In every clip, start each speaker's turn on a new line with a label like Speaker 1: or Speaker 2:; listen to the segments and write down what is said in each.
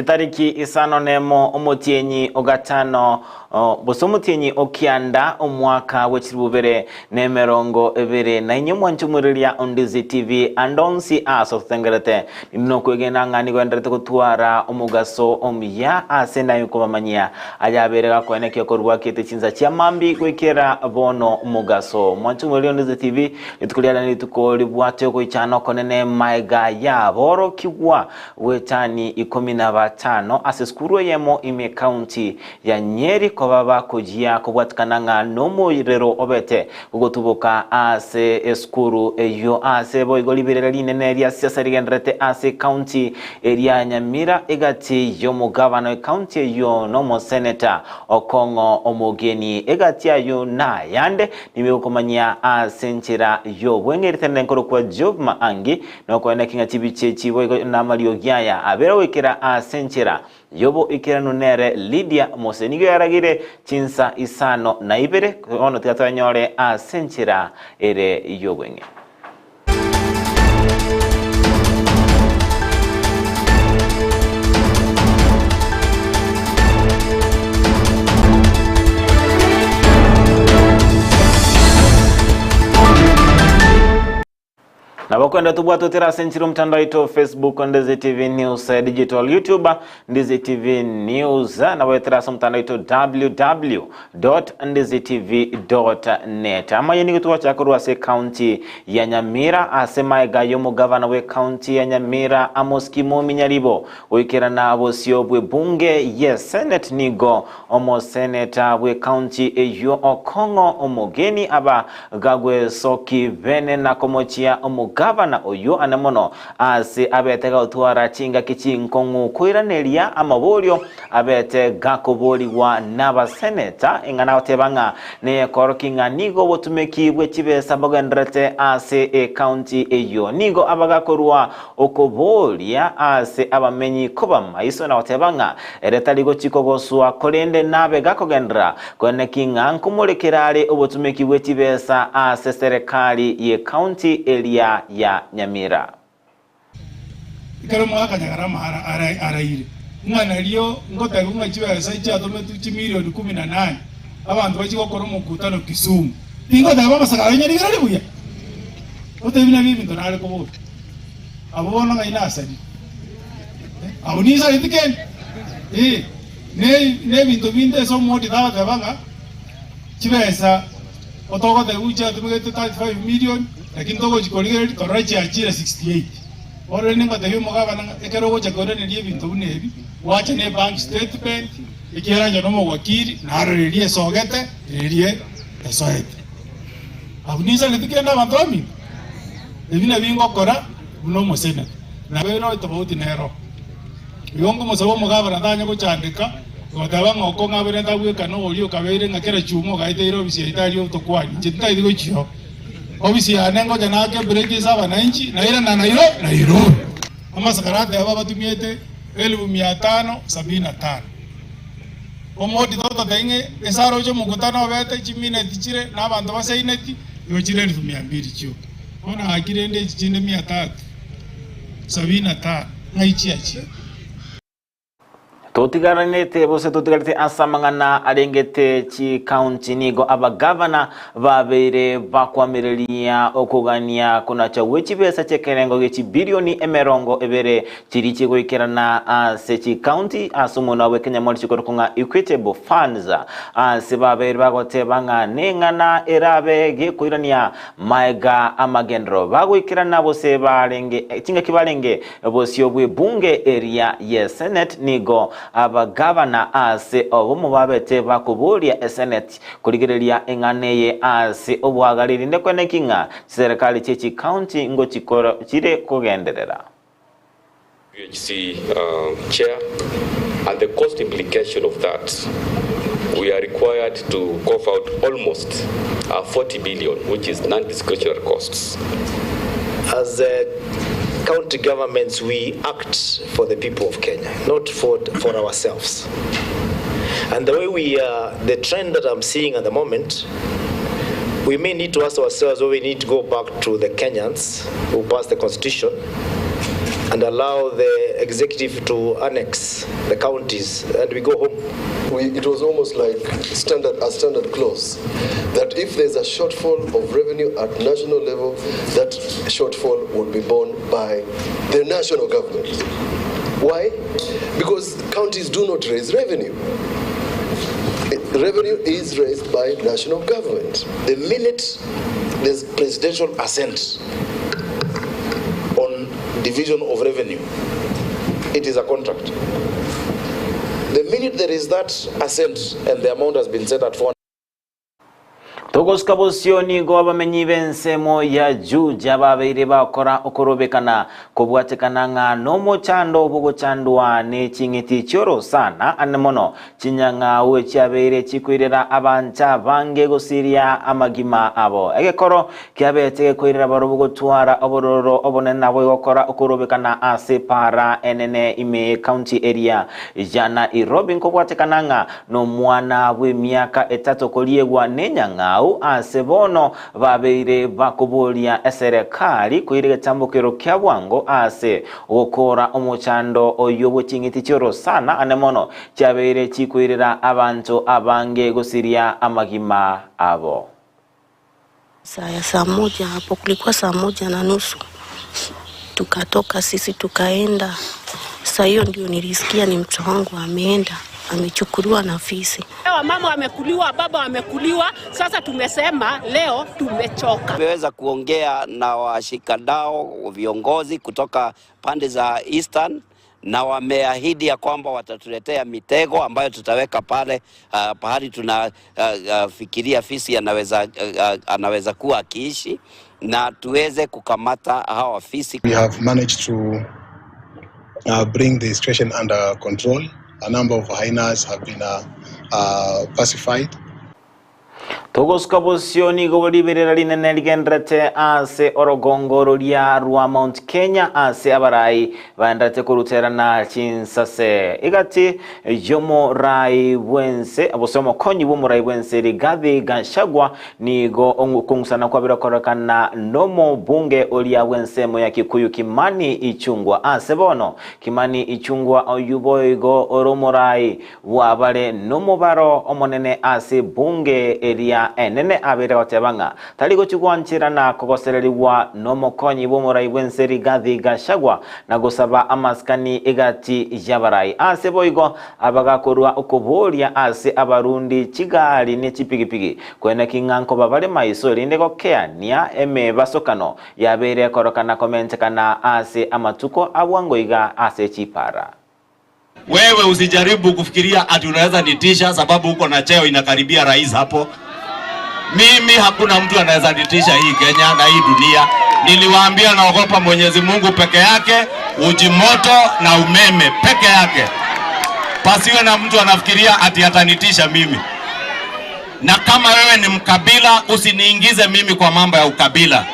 Speaker 1: Chitariki isano nemo omotienyi o gatano, gose omotienyi o kianda, omwaka bwe chilifu bibere na emerongo ebere na inye mwanche omwereria o Ndizi TV ande onsi aase ototengerete. Ninde nokwegena ng'a nigo enderete gotwara omogaso omuya ase naye kobamanyia ayabeire gakoenekia korwa gete chinsa chia mambia goikera bono omogaso. Mwanche omwereria o Ndizi TV, rituko riare nerituko ribwate ogoichana okonene maega yaborokigwa Goetani ikomi na batano ase esukuru eyemo ime ekaunti ya Nyeri koba bakoyia kobwatikana ng'a nomorero obete gotuboka ase esukuru eyio ase boigo riberera rinene ria siasa rigendererete ase ekaunti eria Nyamira egati yomogabana ekaunti eyio nomoseneta Okong'o Omogeni egati ayio nayande nigo egokomanyia ase enchera yobweng'eri tenene nkorokwa Job Maangi Nokoeneki ng'a chibicha echi boigo namariogi aya abere goikera ase enchera y'oboikeranu nere Lydia Mose nigo yaragire chinsa isano na ibere, bono tiga toyanyore ase enchera ere y'obweng'e. Nabo kwenda tobwate otera ase enchera omotandao oito Facebook Ndizi TV News eh, Digital YouTube Ndizi TV News nabo etera ase omotandao oito www.ndizitv.net amaye nigo twacha korwa ase ekaunti ya Nyamira ase maega y'omogavana bw'ekaunti ya Nyamira Amos Kimomi Nyaribo goikerana bosio bw'ebunge ye Senate nigo Omoseneta bw'ecounty eyio Okong'o Omogeni aba gagwesoki bene na komochia omogavana oyio ane mono ase abete gagotwara chingaki chinkong'u koiraneria amaborio abete gakoborigwa nabaseneta eng'ana goteba ng'a neyekoroki ng'a nigo obotumeki bwe chibesa bogendererete ase ecounty eyio nigo aba gakorua Okoboria ase abamenyi koba maiso na goteba ng'a ere tari gochia kogoswa, korende nabe gakogenderera koeneki ng'a nkomorekera are obotumeki bwe chibesa ase serekari ye county eria ya Nyamira.
Speaker 2: Ekero mwakanyagara amara araire, ng'a nario ngotebiwa ng'a chibesa chiatometwe chimilioni kumi na nane abanto bachie gokora omokutano Kisumu. Tingoteba amasakara aye rigereria buya, otebi nabio ebinto nare kobora. Abwo bono ng'ai nasarire? Abwo ninsareti kende? Ee, ne nebinto binde ase omwoti tagoteba ng'a chibesa otogotebigwa chiatumegete 35 million, lakini togochi korigereria torore chiachire 68. Bono rende ngotebia omogabana ng'a ekero ogocha koiraneria ebinto buna ebi, gwacha ne ebank statement, ekiagera inche nomowakili, narora eria esogete, eria esoete. Abwo ninsareti kende abanto baminto? Ebi nabio ngokora buna omoseneta, nabeire tofauti nero. Igo nkomosaba omogabana tanya gochandeka, goteba ng'a oko ng'abeire ntagwekana oria okabeire ng'a kera chuma ogaeteire ofisi yaito aria otokwanie. Inche tintageti gochia oo. Ofisi yane ngocha naake ebreak ase abananchi, nairana Nairo Nairobi. Amasakara ateba batumiete elifu mia tano sabini na tano. Omoti tototebie ng'a ase aroche omokutano obete chimineti chire na abanto basaineti, igo chire elifu mia mbili chioka. Bono gaki rende echi chinde mia tatu sabini na tano, ng'ai chiachire?
Speaker 1: Totigaranete gose totigarete ase amang'ana arengete chikaunti nigo abagavana babeire bakoamereria okogania konacha gwe chibesa chi'ekerengo gie chibilioni emerongo ebere chiria chigoikerana ase chikaunti ase omonwa bw'ekenyamori chikorokwa ng'a Equitable Funds ase babeire bagoteba ng'a neng'ana erabe gekoirania Maega amagenderero bagoikerana gose barenge chingaki barenge bosio bw'ebunge eria ye Senate nigo abagavana ase obomo babete bakoboria eseneti korigereria eng'ana eye ase oboagare erinde kweneki ng'a chiserekari chie chikaunti ngochikora chire kogenderera.
Speaker 3: UHC chair and the cost implication of that we are required to cough out almost 40 billion which is non discretionary costs.
Speaker 4: As county governments we act for the people of Kenya not for, for ourselves and the way we are, the trend that I'm seeing at the moment we may need to ask ourselves whether we need to go back to the Kenyans who passed the constitution. and allow the executive to annex the counties and we go home.
Speaker 5: We, it was almost like standard, a standard clause that if there's a shortfall of revenue at national level, that shortfall would be borne by the national government. Why? Because counties do not raise revenue. Revenue is raised by national government.
Speaker 4: The minute there's presidential assent on division of revenue, it is a contract. The minute there is that assent and the amount has been set at 4
Speaker 1: Togosuka bosio nigo abamenyi b'ensemo ya Juja babeire bakora okorobekana kobwatekana ng'a nomochando bogochandwa ne ching'iti chi'orosana ane mono chinyang'au echiabeire chikoirera abanto abange gosiria amagima abo. Egekoro kiabete gekoirera barobwo gotwara obororo obonene nabo egokora okorobekana ase para enene ime county area ya Nairobi nkobwatekana ng'a nomwana bw'emiaka etato koriegwa nenyang'au ase bono babeire bakoboria eserekari koira egetambokero kia bwango ase ogokora omochando oyo bw'eching'iti chi'orosana ane mono chiabeire chikoirera abanto abange gosiria amagima abo.
Speaker 6: Saa ya saa moja hapo kulikuwa saa moja na nusu tukatoka sisi tukaenda. Saa hiyo ndio nilisikia ni mtoto wangu ameenda amechukuliwa na fisi.
Speaker 7: Wamama wamekuliwa, baba wamekuliwa. Sasa tumesema leo tumechoka.
Speaker 8: Tumeweza kuongea na washikadau viongozi kutoka pande za Eastern na wameahidi ya kwamba watatuletea mitego ambayo tutaweka pale pahali tunafikiria fisi anaweza kuwa akiishi na tuweze kukamata hawa fisi.
Speaker 9: We have managed to bring the situation under control. A number of hyenas have been pacified.
Speaker 1: Togosuka bosio nigo riberera rinene rigenderete ase orogongo roria rwa Mount Kenya ase abarai baenderete koruterana chinsase igati yomorai bwense bose omokonyi bw'omorai bwense Rigathi Gachagua nigo okong'usana kwabire korekana nomobunge oria bw'ensemo ya Kikuyu Kimani Ichung'wa ase bono Kimani Ichung'wa oyu boigo ore omorai bwabare nomobaro omonene ase bunge eria enene abere goteba ng'a tari gochigwancherana kogosereriwa nomokonyi bw'omorai bwense Rigathi Gachagua na gosaba amaskani egati y'abarai ase boigo abagakorwa okoboria ase abarundi chigari ne chipigipigi kwene king'anko babare maiso erinde gokeania emebasokano yabere korokana komentekana ase amatuko abwango iga ase chipara.
Speaker 10: Wewe usijaribu kufikiria ati unaweza nitisha sababu uko na cheo inakaribia rais hapo. Mimi hakuna mtu anaweza nitisha hii Kenya na hii dunia. Niliwaambia naogopa Mwenyezi Mungu peke yake, uji moto na umeme peke yake. Pasiwe na mtu anafikiria ati atanitisha mimi. Na kama wewe ni mkabila, usiniingize mimi kwa mambo ya ukabila.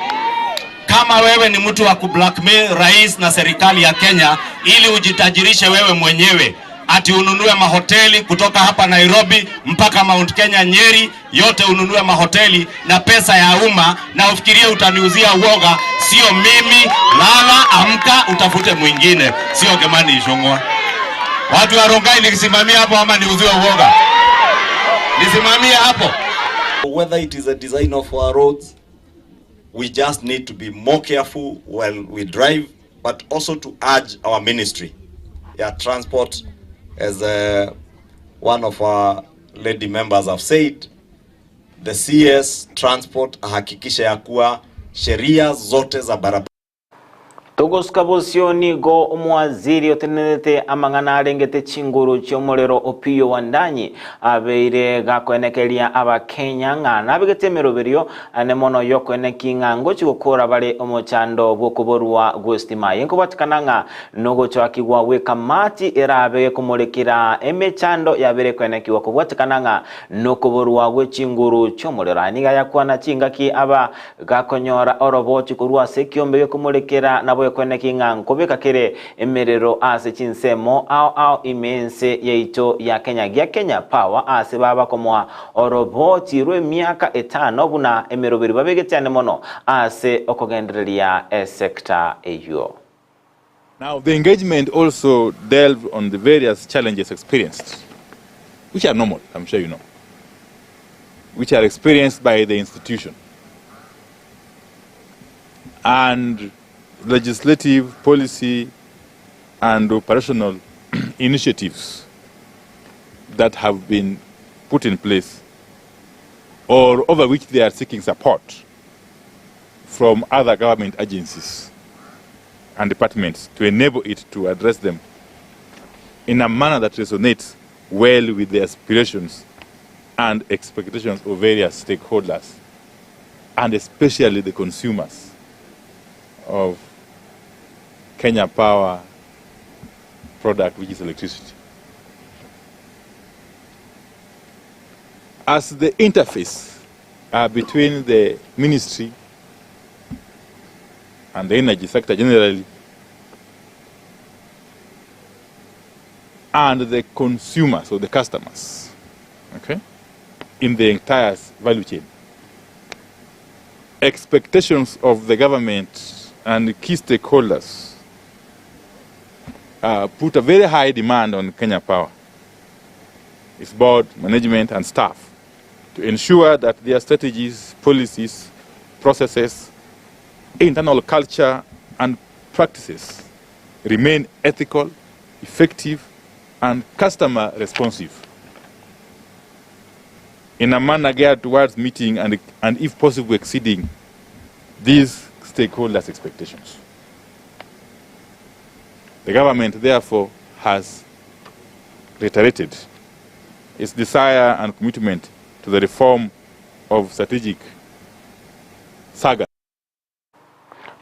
Speaker 10: Kama wewe ni mtu wa kublackmail rais na serikali ya Kenya ili ujitajirishe wewe mwenyewe, ati ununue mahoteli kutoka hapa Nairobi mpaka Mount Kenya, Nyeri, yote ununue mahoteli na pesa ya umma, na ufikirie utaniuzia uoga, sio mimi. Lala, amka, utafute mwingine, sio Kimani Ichung'wa. Watu wa Rongai, nikisimamia hapo ama niuziwe uoga? Nisimamie hapo?
Speaker 11: Whether it is a design of our roads, we just need to be more careful while we drive, but also to urge our ministry, yeah, transport, as one of our lady members have said, the CS transport ahakikishe ya kuwa sheria zote za barabara.
Speaker 1: Togosuka bosio nigo omwaziri otenenete amang'ana arengete chinguru chi'omorero Opiyo Wandayi abeire gakwenekeria abakenya ng'a nabegete emeroberio ane mono yokweneki ng'a ngochi gokora bare omochando bwokoborwa gw'estima yenkobwatikana ng'a nogochakigwa bw'ekamati erabe gekomorekera emechando yabere kwenekiwa kobwatikana ng'a nokoborwa gw'echinguru chi'omorero niga yakwana chingaki aba gakonyora orobochi korwa ase ekiombe gekomorekera nabo kweneki ng'a nkobeka kere emerero ase chinsemo ao ao imense yaito ya Kenya gia Kenya Power ase babakomoa oroboti rw'emiaka etano buna emeroberi babegete ane mono ase okogendereria esekta eyo.
Speaker 12: Now, the engagement also delved on the various challenges experienced, which are normal, I'm sure you know, which are experienced by the institution. And legislative, policy, and operational initiatives that have been put in place or over which they are seeking support from other government agencies and departments to enable it to address them in a manner that resonates well with the aspirations and expectations of various stakeholders, and especially the consumers of Kenya Power product, which is electricity. As the interface between the ministry and the energy sector generally and the consumers or the customers, okay, in the entire value chain. Expectations of the government and key stakeholders put a very high demand on Kenya Power, its board, management, and staff to ensure that their strategies, policies, processes, internal culture, and practices remain ethical, effective, and customer responsive in a manner geared towards meeting and if possible, exceeding these stakeholders' expectations. The government, therefore, has reiterated its desire and commitment to the reform of strategic saga.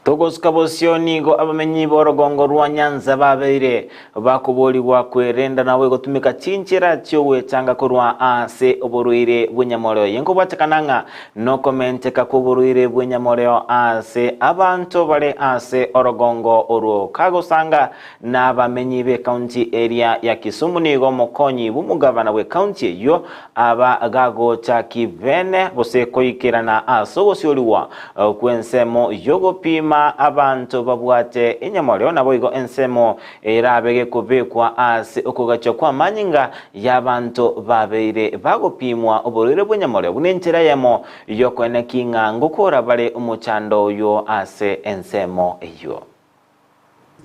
Speaker 1: Togosuka bosio nigo abamenyi b'orogongo rwa Nyanza babeire bakoborigwa kwerenda nabo egotumeka chinchera chi'ogwechanga korwa ase oborwaire bw'enyamoreo. Eye nkobwatekana ng'a nokomenteka kw'oborwaire bw'enyamoreo ase abanto bare ase orogongo orwo. Kagosanga nabamenyi b'ekaunti eria ya Kisumu nigo omokonyi bw'omogavana bw'ekaunti eyio aba gagocha kibene gose koikerana ase ogosiorigwa kw'ensemo y'ogopima abanto babwate enyamoreo, naboigo ensemo erabe gekobekwa ase okogachwa kw'amanyinga y'abanto babeire bagopimwa oborwaire bw'enyamoreo buna enchera eyemo y'okoenekia ng'a ngokora bare omochando oyio ase ensemo eyio.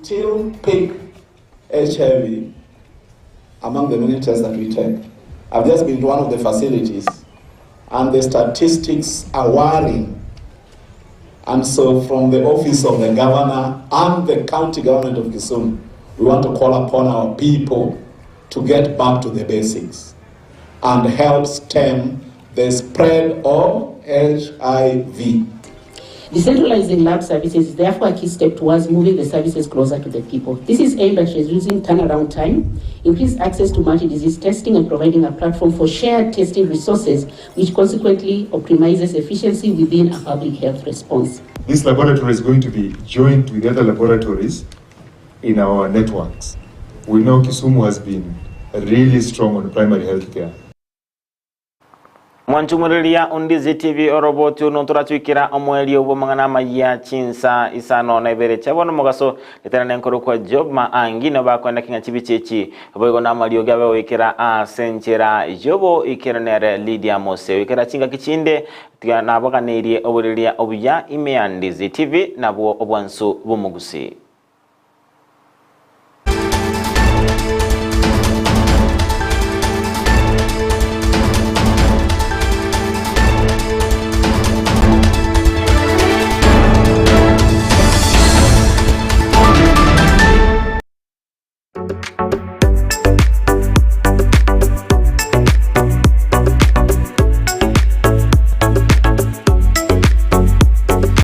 Speaker 13: Still pick HIV among the many tests that we take. I've just been to one of the facilities and the statistics are worrying. And so from the office of the governor and the county government of Kisumu, we want to call upon our people to get back to the basics and help stem the spread of HIV.
Speaker 14: Decentralizing lab services is therefore a key step towards moving the services closer to the people. This is aimed at reducing turnaround time, increased access to multi-disease testing, and providing a platform for shared testing resources, which consequently optimizes efficiency within a public health response.
Speaker 15: This laboratory is going to be joined with other laboratories in our networks. We know Kisumu has been really strong on primary health care.
Speaker 1: Mwanchumureria Ondizi TV oroboti ono toratwikera omoerio bw'amang'ana amayia chinsa isano na ibere chia bono mogaso getera nenkoro kwa Job Maangi no bakwenda king'a chibichi echi boigo na amariogi abe goikera ase enchera yobo ikero nere Lydia Mose goikera chingaki chinde tiga nabaganeirie oboreria obuya ime ya Ndizi TV nabwo obwansu bw'omogusi.